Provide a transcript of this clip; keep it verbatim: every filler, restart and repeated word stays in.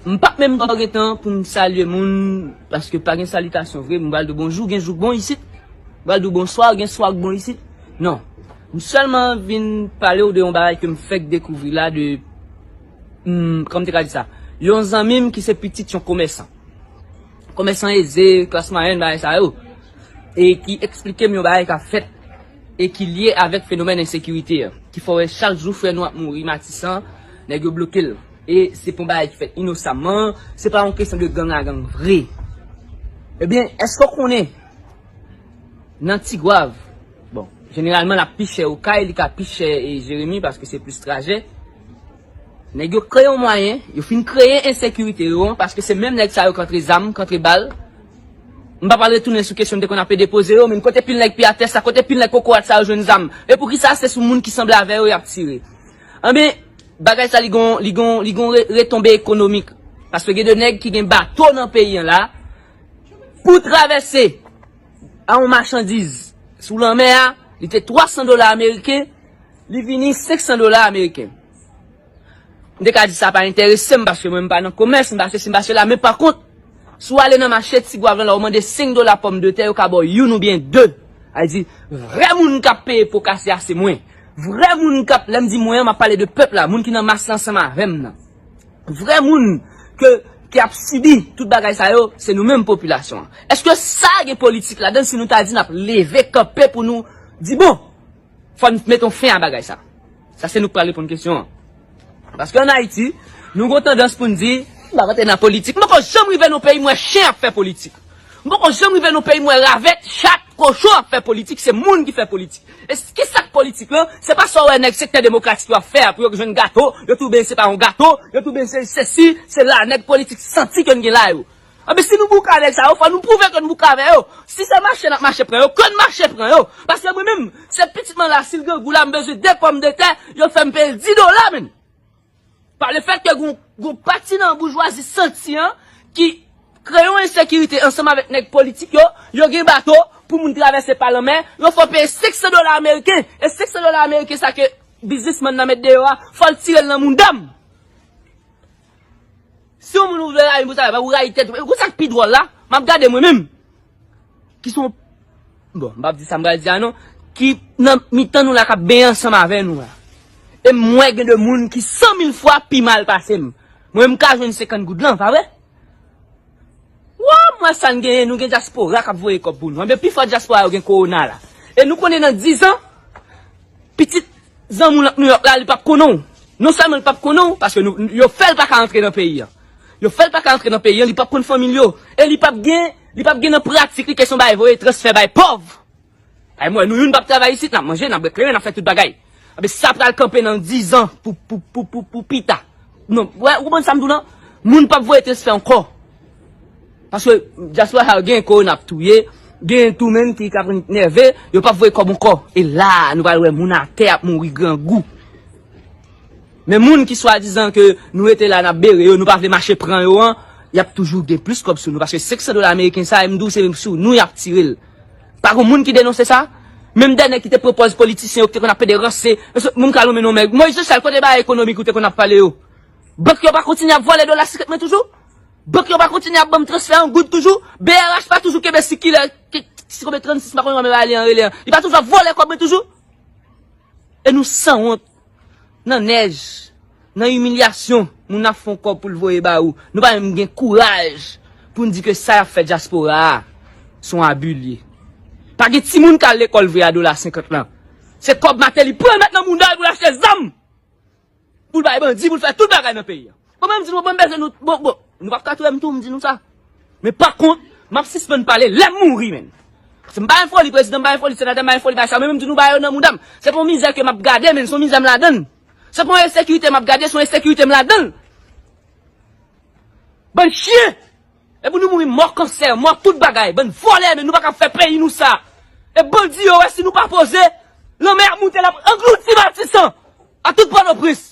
M p ap menm pran gen tan pou m salye moun, paske pa gen salitasyon vre. M pral di w bonjou, gen jou k bon isit. M pral di w bonswa, gen swa k bon isit. Non. M sèlman vin pale w de yon bagay ke m fèk dekouvri la, de, hmm, kòman m te ka di sa? Yon zanmi m ki se pitit yon komèsan. Komèsan eze, klas mwayèn, bagay sa yo. E ki eksplike m yon bagay k ap fèt e ki lye avèk fenomèn ensekirite a, ki fè w wè chak jou frè nou ap mouri Matisan, nèg yo bloke l. E se pa yon bagay ki fèt inosamman, se pa yon kesyon de gang a gang vre. Ebyen, èske w konnen nan Tigwav, bon, jeneralman l ap pi chè Okay, li ka pi chè e Jeremi paske se plis trajè. Nèg yo kreye yon mwayen, yo fin kreye ensekirite yo an, paske se menm nèg sa yo k antre zam, k antre bal. M pa pral retounen sou kesyon m te konn ap depoze yo, men kote pil nèg pye atè sa, kote pil nèg kokorat sa yo jwenn zam? E poukisa se sou moun ki sanble avè yo y ap tire? Anben, bagay sa li gon, li gon, li gon re- retonbe ekonomik. Paske gen de nèg ki gen bato nan peyi an la, pou travèse a yon machandiz sou lanmè a, li te twa san dola ameriken, li vini senk san dola ameriken. M te ka di sa pa enterese m, paske mwen m pa nan komès, m pa sesi, m pa sela, men pa kont, si w ale nan mache Tigwav lan la, ou mande senk dola pòmdetè, yo ka ba w youn oubyen de. A di, vrè moun k ap peye po kase a se mwen. Vrè moun k ap, lè m di mwen an, m ap pale de pèp la, moun ki nan mas la ansanm avè m nan. Vrè moun ke, ki ap sibi tout bagay sa yo, se nou menm popilasyon an. Èske sa gen politik ladan l si nou ta di n ap leve kanpe pou nou di, bon, fò n mete yon fen a bagay sa? Sa se nou k pral reponn kesyon an. Paske ann Ayiti, nou gon tandans pou n di, m pa rantre nan politik. M poko janm rive nan peyi m wè chen ap fè politik. M poko janm rive nan peyi m wè ravèt, chat, kochon ap fè politik, se moun ki fè politik. E s- ki sa k politik lan? Se pa sa w wè nèg sektè demokratik yo ap fè a pou yo jwenn gato, yo touben se pa yon gato, yo touben se sesi, se la nèg politik santi ke n gen la yo. Anben si nou bouke avèk sa yo, fò nou pwouve ke n bouke avè yo. Si se mache n ap mache pran yo, ke n mache pran yo. Paske mwen menm, se pitit mwen la, si l grangou la, m bezwen de pòmdetè, yo fè m peye l dis dola, menn. Pa lefèt ke gon, gon pati nan boujwazi santi an ki kreye yon ensekirite ansanm avèk nèg politik yo, yo gen bato pou moun travèse pa lanmè, yo fè w peye senk san dola ameriken. E senk san dola ameriken sa ke biznismann nan met deyò a, fò l tire l nan mouda m. Si yon moun ou vle rayi m pou sa, ou rayi tèt ou. E kou sa k pi dwòl la, m ap gade mwen menm. Ki se yon, bon, m p ap di sa m pral di a non, ki nan mitan nou la k ap benyen ansanm avè nou la. E m wè gen de moun ki san mil fwa pi mal pase m. Mwen, m ka jwenn senkant goud lan, pa vre? Wa, m wè sa n genyen, nou gen dyaspora k ap voye kòb pou nou. Anben, pifò dyaspora yo gen kowona la. E nou konnen nan diz an, pitit zanmi w nan Nouyòk la, li p ap konnen w. Non sèlman li p ap konnen w, paske nou, yo fè l pa ka antre nan peyi an. Yo fè l pa ka antre nan peyi an, li p ap konn fanmi l yo. E li p ap gen, li p ap gen nan pratik li kesyon bay voye transfè bay pòv. Ay, mwen, nou youn p ap travay isit, n ap manje, n ap bwè kleren, n ap fè tout bagay. Anben, sa pral kanpe nan diz an pou, pou, pou, pou, pou pita. Non, wè, ou konprann sa m di w lan? Moun p ap voye transfè ankò. Paske dyaspora sa yo gen kowona ap touye, gen tou menm ki ka pran nève, yo p ap voye kòb ankò. E la, nou pral wè moun atè ap mouri grangou. Men moun ki swadizan ke nou rete la, n ap bere yo, nou pa vle mache pran yo an, y ap toujou gen plis kòb sou nou. Paske senk san dola ameriken sa, m di w se sou nou y ap tire l. Pa gon moun ki denonse sa? Menm dènye ki te pran pòz politisyen yo ki te konn ap pede ranse. Moun ka lonmen non men. Moyiz Josèl, kote bagay ekonomik ou te konn ap pale yo? Bank yo pa kontinye ap vòlè dola senkant mwen toujou? Bank yo pa kontinye ap ban m transfè an goud toujou? B R H pa toujou kenbe sikilè ki, si konbe trannsis, m pa konn kòman bagay li an rele an. Li pa toujou ap vòlè kòb mwen toujou? E nou sanwont. Nan nèj, nan imilyasyon, moun ap fè yon kòb pou l voye ba ou. Nou pa menm gen kouraj pou n di ke sa y ap fè dyaspora a, se yon abi l ye. Pa gen timoun k al lekòl vre a dola senkant lan. Se kòb Martelly pran l met nan mouda l pou l achte zam. Pou l bay bandi, pou l fè tout bagay nan peyi a. Bon, mwen, m di nou, bon, m bezwen nou, bon, bon, nou p ap ka touye m tou, m di nou sa. Men pa kont, m ap sispann pale lè m mouri, menn. Se m pa gen foli, prezidan, m pa gen foli, senatè, m pa gen foli, bay sa, men m di nou, bay yo nan mouda m. Se pa yon mizè ke m ap gade, menn, se yon mizè m ladan l. Se pa yon ensekirite m ap gade, se yon ensekirite m ladan l. Bann chen! E pou nou mouri mò kansè, mò tout bagay, bann vòlè, men nou pa ka fè peyi nou sa. E bandi yo wè si nou pa poze, lanmè ap moute, l ap anglouti Matisan, a tout Pòtoprens.